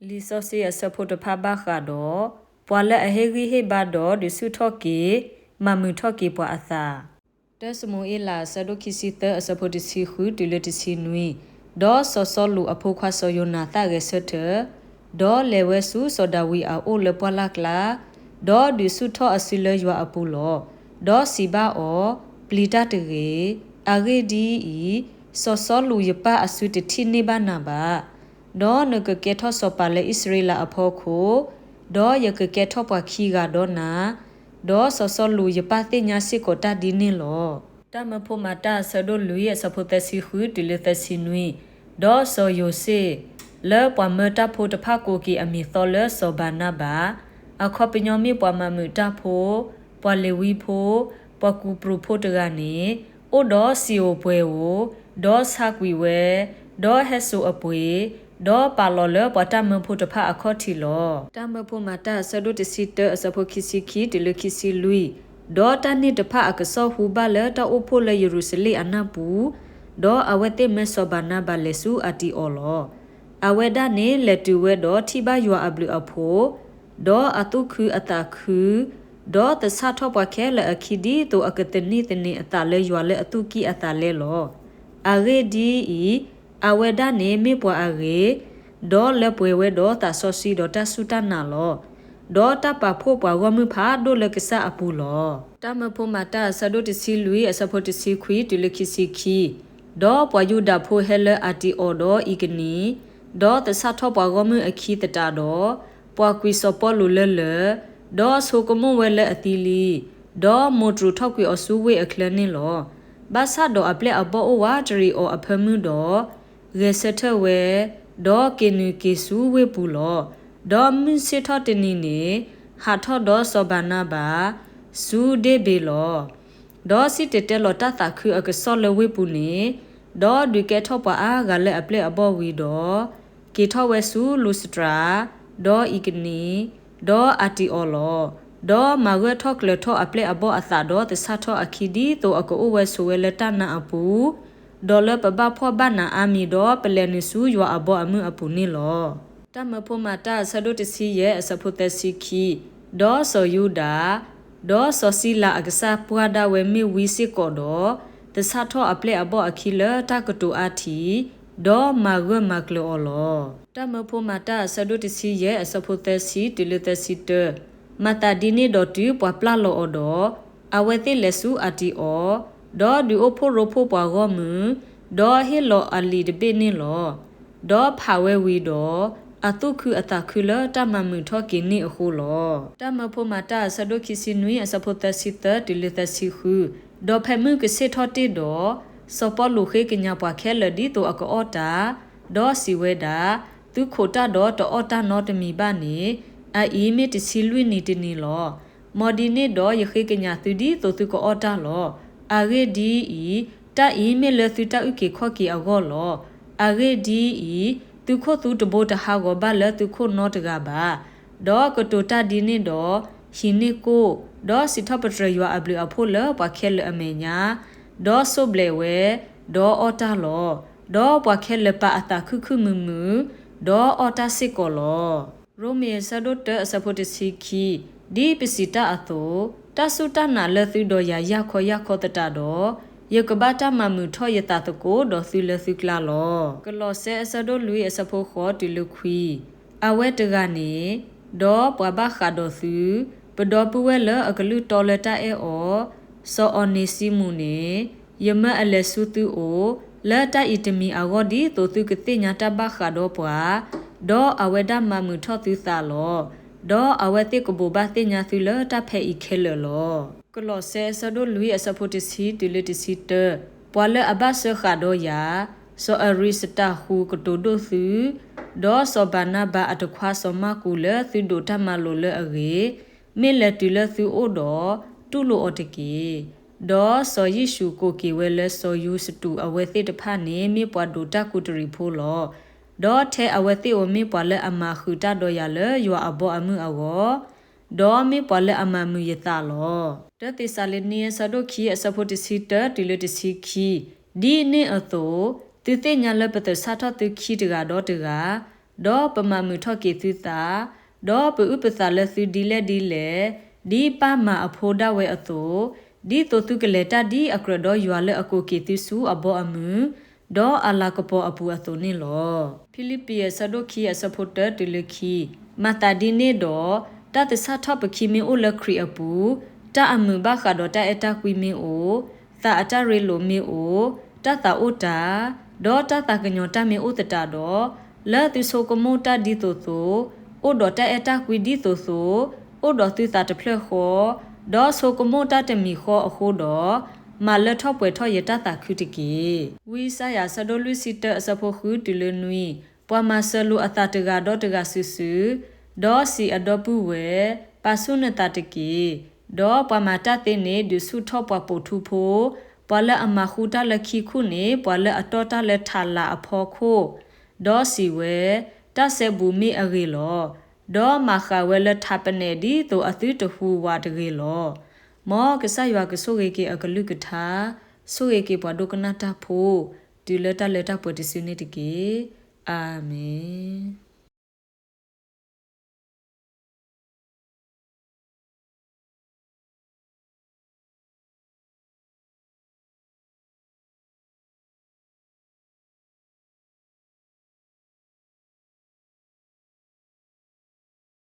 လံာ်စီဆှံအဆၢဖိတဖၣ်ဘၣ်ဃးဒီး ပှၤလၢအဟ့ၣ်ဂံၢ်ဟ့ၣ်ဘါဒီးဒုးဆူၣ်ထီၣ်က့ၤ မၤမုာ်ထီၣ်က့ၤပှၤအသး. တၢၢ်စမူၤအ့လး အဆၢဒိၣ်ခံဆံသၢ အဆၢဖိတဆံဃုတုၤလၢတဆံနွံ, ဒီးစီၤစီလူးအဖိခွါစီၤယိၤနၤသၣ်ဂဲၤဆၢထၢၣ်, ဒီးလဲၤဝဲဆူစီၤဒၤဝံးအအိၣ်လၢပှၢ်လၢ်ကျါ, ဒီးဒုးဆူၣ်ထီၣ်အစုလၢယွၤအပူၤလီၤ. ဒီးစံးဘၣ်အီၤ, ပျံၤတၢ်တဂ့ၤ. အဂ့ၢ်ဒ်အံၤ, စီၤစီလူးယပၢ်အစုတထံၣ်န့ၢ်ဘၣ်နၤဘၣ်. ဒီးနကကဲထီၣ်စီၤပၤလၢအံၣ်စရ့လးအဖီခိၣ်, ဒီးယကကဲထီၣ်ပှၤခံဂၤဒီးနၤ, ဒီးစီၤစီလူးယပၢ်သ့ၣ်ညါစ့ၢ်ကီးတၢ်ဒ်န့ၣ်လီၤ. တၢ်မၢဖိမၤတၢ်အဆၢဒိၣ်လွံၢ် အဆၢဖိသၢဆံဃုတုၤလၢသၢဆံနွံ, ဒီးစီၤယိၤစ့ၣ်, လၢပှၤမၢတၢ်ဖိတဖၣ်ကိးက့ၤအမံၤသီလၢစီၤဘၤနါဘၤ, အခီပညီမ့ၢ်ပှၤမၤမုာ်တၢ်ဖိ, ပှၤလ့ၤဝံဖိ, ပှၤကူးပရူးဖိတဂၤန့ၣ်, အိၣ်ဒီးစံာ်ဧိၤပှဲၤဧိၤ, ဒီးဆါကွံာ်ဝဲ, ဒီးဟဲစိာ်အပှ့ၤ, ဒီးပာ်လီၤလၢပှၤတၢ်မၢဖိတဖၣ်အခီၣ်ထံးလီၤ. တၢ်မၢဖိမၤတၢ်အဆၢဒိၣ်တဆံတၢ အဆၢဖိခံဆံခံတုၤလၢခံဆံလွံၢ်, ဒီးတၢ်န့ၣ်တဖၣ်အကစီၣ်ဟူဘၣ်လၢတၢ်အိၣ်ဖှိၣ်လၢယရူၤၡလ့ၣ်အနၢ်ပူၤ, ဒီးအဝဲသ့ၣ်မၢစီၤဘၤနါဘၤလဲၤဆူအၣ်တံၣ်အီၣ်လီၤ. အဝဲဒၣ်န့ၣ်လဲၤတုၤဝဲဒီးထံၣ်ဘၣ်ယွၤအဘျုးအဖှိၣ်, ဒီးအသူၣ်ခုအသးခု, ဒီးသဆၣ်ထီၣ်ပှၤခဲလၢာ်အခံဒ်သိးအကသန့ၢ်သန့ၤအသးလၢယွၤလၢအသူၣ်ကံၢ်အသးလဲလီၤ. အဂ့ၢ်ဒ်အံၤ, အဝဲဒၣ်န့ၣ်မ့ၢ်ပှၤအဂ့ၤ, ဒီးလၢပှဲၤဝဲဒီးသးစီဆှံဒီးတၢ်စူၢ်တၢ်နာ်လီၤ. ဒီးတၢ်ပာ်ဖှိၣ်ပှၤဂီၢ်မုၢ်ဖးဒိၣ်လၢကစၢ်အပူၤလီၤ. တၢ်မၢဖိမၤတၢ်အဆၢဒိၣ်တဆံလွံၢ် အဆၢဖိတဆံခွံတုၤလၢခံဆံခံ, ဒီးပှၤယူဒၤဖိဟဲလၢအၣ်တံၣ်အီၣ်ဒီးအံၤကနံၣ်, ဒီးသဆၣ်ထီၣ်ပှၤဂီၢ်မုၢ်အခံသတးဒီး, ပှၤကွံာ်စီၤပီလူးလၢလၢၢ်, ဒီးဆိကမိၣ်ဝဲလၢအသံလံ, ဒီးမိၢ်တြူၢ်ထီၣ်ကွံာ်အီၤဆူဝ့ၢ်အချၢန့ၣ်လီၤ. ဘၣ်ဆၣ်ဒီးအပျဲၢ်အဘီၣ်အိၣ်ဝးတရံးအီၤအဖၢမုၢ်ဒီး, ဂဲၤဆၢထၢၣ်ဝဲ, ဒီးက့ၤနုာ်က့ၤဆူဝ့ၢ်ပူၤလီၤ. ဒီးမုၢ်ဆ့ၣ်ထီၣ်တနံၤန့ၣ်, ဟးထီၣ်ဒီးစီၤဘၤနါဘၤ, ဆူဒ့ၣ်ဘ့ၤလီၤ. ဒီးစံၣ်တဲၤတဲလီၤတၢ်သးခုအကစီၣ်လၢဝ့ၢ်ပူၤန့ၣ်, ဒီးဒုးကဲထီၣ်ပှၤအါဂၤလၢအပျဲၢ်အဘီၣ်ဝံၤဒီး, က့ၤထီၣ်ဝဲဆူလူစတြၤ, ဒီးအံၤကနံၣ်, ဒီးအၣ်တံၣ်အီၣ်လီၤ. ဒီးမၤဂၢၢ်ထီၣ်ကျၢၤထီၣ်အပျဲၢ်အဘီၣ်အသးဒီးသဆၣ်ထီၣ်အခံဒ်သိးအကအိၣ်ဝဲဆိးဝဲလၢတၢ်နာ်အပူၤ, ဒီးလၢပဘၣ်ဖှီၣ်ဘၣ်နးအါမံၤဒီးပလဲၤနုာ်ဆူယွၤအဘီအမုၢ်အပူၤန့ၣ်လီၤ. တၢ်မၢဖိမၤတၢ်အဆၢဒိၣ်တဆံယဲၢ် အဆၢဖိသၢဆံခံ, ဒီးစီၤယူဒၤ, ဒီးစီၤစံလၤအကစၢ်ပှၢ်ဒၣ်ဝဲမ့ၢ်ဝံစ့ၢ်ကီးဒီး, သဆၣ်ထီၣ်အပျဲၢ်အဘီၣ်အခံလၢတၢ်ကတိၤအါထံး, ဒီးမၤဂၢၢ်မၤကျၢၤအီၤလီၤ. တၢ်မၢဖိမၤတၢ်အဆၢဒိၣ်တဆံယဲၢ် အဆၢဖိသၢဆံတုၤလၢသၢဆံတၢ, မၤသးဒ်န့ၣ်ဒီးတုၤပှၤပျၢ်လီၤအီၤဒီး, အဝဲသ့ၣ်လဲၤဆူအၣ်တံၣ်အီၣ်, ဒီးဒုးအိၣ်ဖှိၣ်ရိဖှိၣ်ပှၤဂီၢ်မုၢ်, ဒီးဟ့ၣ်လီၤအလံာ်တဘ့ၣ်န့ၣ်လီၤ. ဒီးဖးဝဲဝံၤဒီး, အသူၣ်ခုအသးခုလၢတၢ်မၤမုာ်ထီၣ်က့ၤန့ၣ်အဃိလီၤ. တၢ်မၢဖိမၤတၢ်အဆၢဒိၣ်ခံဆံနွံ အဆၢဖိသၢဆံသၢတုၤလၢသၢဆံဃု, ဒီးဖဲမုၢ်ကဆ့ၣ်ထီၣ်တ့ၢ်ဒီး, စီၤပီလူးဃ့ကညးပှၤခဲလၢာ်ဒ်သိးအကအီၣ်တၢ်, ဒီးစံးဝဲဒၣ်, သုခိးတၢ်ဒီးတအီၣ်တၢ်နီတမံၤဘၣ်န့ၣ်, အအံၤမ့ၢ်တဆံလွံၢ်နံၤတနံၤလီၤ. မ်ဒ်န့ၣ်ဒီးယဃ့ကညးသုဒ်သိးသုကအီၣ်တၢ်လီၤ. အဂ့ၢ်ဒ်အံၤ, တၢ်အံၤမ့ၢ်လၢသုတၢ်အုၣ်က့ၤခီၣ်က့ၤအဂီၢ်လီၤ. အဂ့ၢ်ဒ်အံၤ, သုခိၣ်သုတဘိတဟးဂီၤဘၣ်လၢသုခိၣ်နီတဂၤဘၣ်. ဒီးကတိၤတၢ်ဒ်န့ၣ်ဒီး, ဟံးန့ၢ်ကိၣ်, ဒီးစံးထီၣ်ပတြၢၤယွၤအဘျုးအဖှိၣ်လၢပှၤခဲလၢာ်အမဲာ်ညါ, ဒီးစိၣ်ဘျဲးဝဲ, ဒီးအီၣ်တၢ်လီၤ. ဒီးပှၤခဲလၢာ်ပာ်အသးခုခုမုာ်မုာ်, ဒီးအီၣ်တၢ်စ့ၢ်ကီးလီၤ. ရိမ့ၤအဆၢဒိၣ်တၢ အဆၢဖိတဆံခံ, ဒ်ပစံးတၢ်အသိး, တၢ်စူၢ်တၢ်နာ်လၢသုဒီးယၤယၢ်ခီယၢ်ခီသတးဒီး, ယကဘၣ်တၢ်မၤမုာ်ထီၣ်ယသးသကိးဒီးသုလၢသုကျါလီၤ. ကလီးစဲအဆၢဒိၣ်လွံၢ် အဆၢဖိဃိးတုၤလၢခွံ, အဝဲတဂၤန့ၣ်, ဒီးပှၤဘၣ်ဃးဒီးသု, ပဒီပုၢ်ဝဲၢ်လၢအကလုၢ်တီလၢတၢ်အဲၣ်အီၤ, စီၤအီၤန့ၤစံမူးန့ၣ်, ယမၢအလဲၤဆူသုအိၣ်, လၢတၢ်အံၤတမံၤအဂီၢ်ဒ်သိးသုကသ့ၣ်ညါတၢ်ဘၣ်ဃးဒီးပှၤ, ဒီးအဝဲဒၣ်မၤမုာ်ထီၣ်သုသးလီၤ. ဒီးအဝဲသ့ၣ်ကဘိးဘၣ်သ့ၣ်ညါသုလၢတၢ်ဖဲးအံၤခဲလၢာ်လီၤ. ကလီးစဲအဆၢဒိၣ်လွံၢ် အဆၢဖိတဆံတုၤလၢတဆံတၢ, ပှၤလၢအဘၣ်စၢဃာ်ဒီးယၤ, စီၤအရံးစတၤဃူၤကတိၤဒိၣ်သု, ဒီးစီၤဘၤနါဘၤအတခွါစီၤမၢ်ကူးလၢသုဒိးတၢ်မၤလိာ်လၢအဂ့ၢ်, မ့ၢ်လဲၤတုၤလၢသုအိၣ်ဒီး, တူၢ်လိာ်အီၤတက့ၢ်. ဒီးစီၤယ့ၣ်ၡူးကိးက့ၤဝဲလၢစီၤယူစတူးအဝဲသ့ၣ်တဖၣ်န့ၣ် မ့ၢ်ပှၤဒိးတၢ်ကူးတရံးဖိလီၤ. ဒီးထဲအဝဲသ့ၣ်ဧိၤမ့ၢ်ပှၤလၢအမၤဃုာ်တၢ်ဒီးယၤလၢယွၤအဘီအမုၢ်အဂီၢ်, ဒီးမ့ၢ်ပှၤလၢအမၤမုာ်ယသးလီၤ. တၢသ့းစၤလနံ အဆၢဒိၣ်ခံ အဆၢဖိတဆံတၢတုၤလၢတဆံခံ, ဒ်န့ၣ်အသိး, သုသ့ၣ်ညါလၢပသဆၣ်ထီၣ်သုခံတဂၤဒီးတဂၤ, ဒီးပမၤမုာ်ထီၣ်က့ၤသုသး, ဒီးပအုၣ်ပသးလၢသုဒ်လဲၣ်ဒ်လဲၣ်, ဒ်ပၢ်မၤအဖိဒၣ်ဝဲအသိး, ဒ်သိးသုကလဲၤတၢ်ဒ်အကြၢးဒီးယွၤလၢအကိးက့ၤသုဆူအဘီအမုၢ်, ဒီးအလၤကပီၤအပူၤအသိးန့ၣ်လီၤ. ဖံလံးပံးအဆၢဒိၣ်ခံအဆၢဖိတၢတုၤလၢခံ, မၤသးဒ်န့ၣ်ဒီး, တၢ်သဆၣ်ထီၣ်ပခံမ့ၢ်အိၣ်လၢခရံာ်အပူၤ, တၢ်အမုာ်ဘၣ်ဃးဒီးတၢ်အဲၣ်တၢ်ကွံမ့ၢ်အိၣ်, သးအတၢ်ရ့လိာ်မ့ၢ်အိၣ်, တၢ်သးအိၣ်တၢ်, ဒီးတၢ်သးကညီၤတၢ်မ့ၢ်အိၣ်သတးဒီး, လၢသုဆိကမိၣ်တၢ်ဒ်သိးသိး, အိၣ်ဒီးတၢ်အဲၣ်တၢ်ကွံဒ်သိးသိး, အိၣ်ဒီးသုသးတဖျၢၣ်ဃီ, ဒီးဆိကမိၣ်တၢ်တမံၤဃီအဃိဒီး, မၤလၢထီၣ်ပှဲၤထီၣ်ယတၢ်သးခုတက့ၢ်. ဝံယၡါယၤအဆၢဒိၣ်လွံၢ်ဆံတၢအဆၢဖိဃုတုၤလၢနွံ, ပှၤမၤစၢၤလိာ်အသးတဂၤဒီးတဂၤစုာ်စုာ်, ဒီးစံးအဒီပုၢ်ဝဲၢ်, ပာ်ဆူၣ်နသးတက့ၢ်. ဒီးပှၤမၤတၢ်သ့န့ၣ် ဒုးဆူၣ်ထီၣ်ပှၤပိာ်ထူဖိ, ပှၤလၢအမၤဃူတၢ်လၢခံခိၣ်န့ၣ် ပှၤလၢအတီၢ်တၢ်လၢထးလးအဖီခိၣ်, ဒီးစံးဝဲ, တၢ်စဲဘူးမ့ၢ်အဂ့ၤလီၤ. ဒီးမၤဃာ်ဝဲလၢထးပနဲးဒ်သိးအသုတဟူးဝးတဂ့ၤလီၤ. မ်ကစၢ်ယွၤကဆိၣ်ဂ့ၤက့ၤအကလုၢ်ကထါ, ဆိၣ်ဂ့ၤက့ၤပှၤဒိကနၣ်တၢ်ဖိ, တုၤလၢတၢ်လၢတၢ်ပှဲၤတစုန့ၣ်တက့ၢ်. အၤမ့ၣ်.